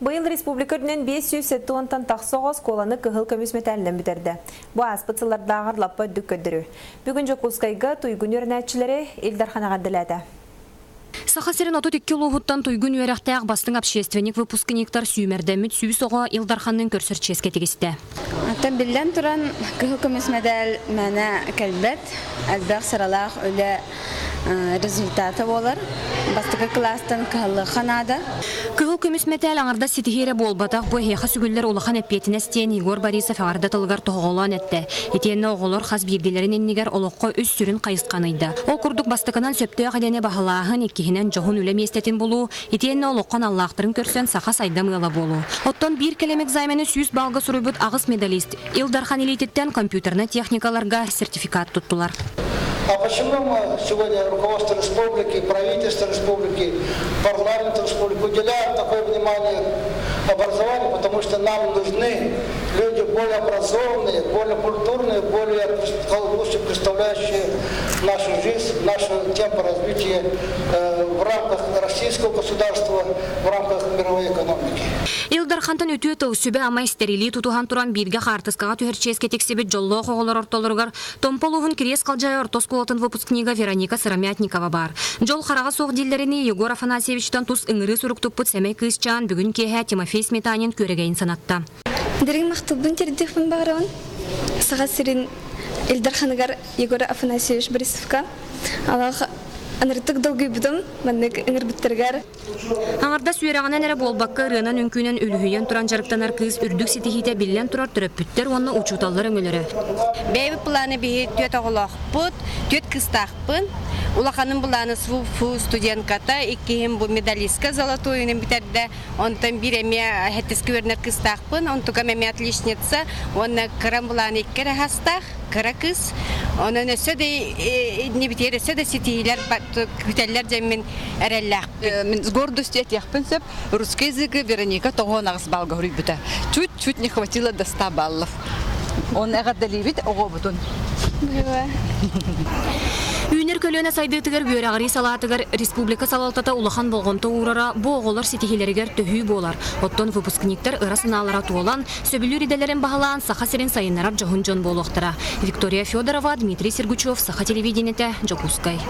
Быйыл республика үрдүнэн 570-тан тахса оҕо оскуоланы кыһыл көмүс мэтээлинэн бүтэрдэ. Бу ааспыт сыллардааҕар лаппа үрдүк көрдөрүү. Бүгүн Дьокуускайга туйгун үөрэнээччилэри Ил Дархан эҕэрдэлээтэ. Саха сирин 32 улууһуттан туйгун үөрэхтээх бастыҥ общественник выпускниктар сүүмэрдэммит 100 оҕо Ил Дарханныын көрсөр чиэскэ тигистэ. Оттон биллэн туран, кыһыл көмүс мэдээл мээнэ кэлбэт, элбэх сыралаах үлэ результата буолар. Бастакы кылаастан кыһаллыахха наада. Кыһыл көмүс мэтээл аҥардас ситиһии эрэ буолбатах, бу эһиэхэ сүгүллэр улахан эппиэтинэс диэн Егор Борисов эҕэрдэ тылыгар тоһоҕолоон эттэ. Итиэннэ оҕолор хас биирдиилэрин иннигэр олоххо үс сүрүн хайысханы ыйда. Ол курдук бастакынан сөптөөх идэни баһылааһын, иккиһинэн дьоһун үлэ миэстэтин булуу, итиэннэ олоххо аналлаахтарын көрсөн саха сайдам ыала буолуу. Оттон биир кэлим экзамены 100 баллга суруйбут аҕыс медалист Ил Дархан илиититтэн компьютернай техникаларга сертификат туттулар. А почему мы сегодня руководство республики, правительство республики, парламент республики уделяем такое внимание образованию, потому что нам нужны люди более образованные, более культурные, более лучше представляющие нашу жизнь, нашу темп развития в рамках российского государства, в рамках мировой экономики. Ил Дархантан үтүө тыл, сүбэ-ама истэрилии тутуһан туран бииргэ хаартыскаҕа түһэр чиэскэ тиксибит дьоллоох оҕолор ортолоругар Томпо улууһун Кириэс Халдьаайы орто оскуолатын выпускнига Вероника Сыромятникова баар. Дьол хараҕа суох дииллэринии Егор Афанасьевичтан тус ыҥырыы сурук туппут сэмэй кыысчаан бүгүн киэһэ Тимофей Сметанин күөрэгэйин санатта. Дириҥ махталбын тиэрдиэхпин баҕарабын. Саха сирин Ил Дарханыгар Егор Афанасьевич Борисовка алах анырытык долгуйбутум маннык ыҥырбыттарыгар. Аҥардас үөрэҕинэн эрэ буолбакка, ырыанан-үҥкүүнэн үлүһүйэн туран дьарыктанар кыыс үрдүк ситиһиитэ биллэн турар төрөппүттэр уонна учууталлар өҥөлөрө. Бэйэбит былааны биһи түөрт оҕолоохпут, түөрт кыыстаахпын. Улаханым былааны СВФУ студентката, иккиһим бу медалистка золотойунан бүтэрдэ. Онтон биир эмиэ сэттиски үөрэнэр кыыстаахпын, онтукам эмиэ отличница. Уонна кырам былааны икки эрэ хастаах. Кыра кыыс. Онон өссө да иннибитигэр өссө да ситиһиилэр күтэллэр дьэммин эрэллээхпин. Мин с гордостью этиэхпин сөп, русский языгы Вероника 98 баллга суруйбута. Чуть-чуть не хватило до 100 баллов. Он эҕэрдэлиибит оҕобутун. Үүнэр көлүөнэ сайдыытыгар үөрэҕирии салаатыгар республика салалтата улахан болҕомто уурара бу оҕолор ситиһиилэригэр төһүү буолар. Оттон выпускниктар ыра санаалара туолан, Сөбүлүүр идэлэрин баһылаан Саха сирин сайыннарар дьоһун дьон буолуохтара. Виктория Федорова, Дмитрий Сергучев, Саха телевидениетэ, Дьокуускай.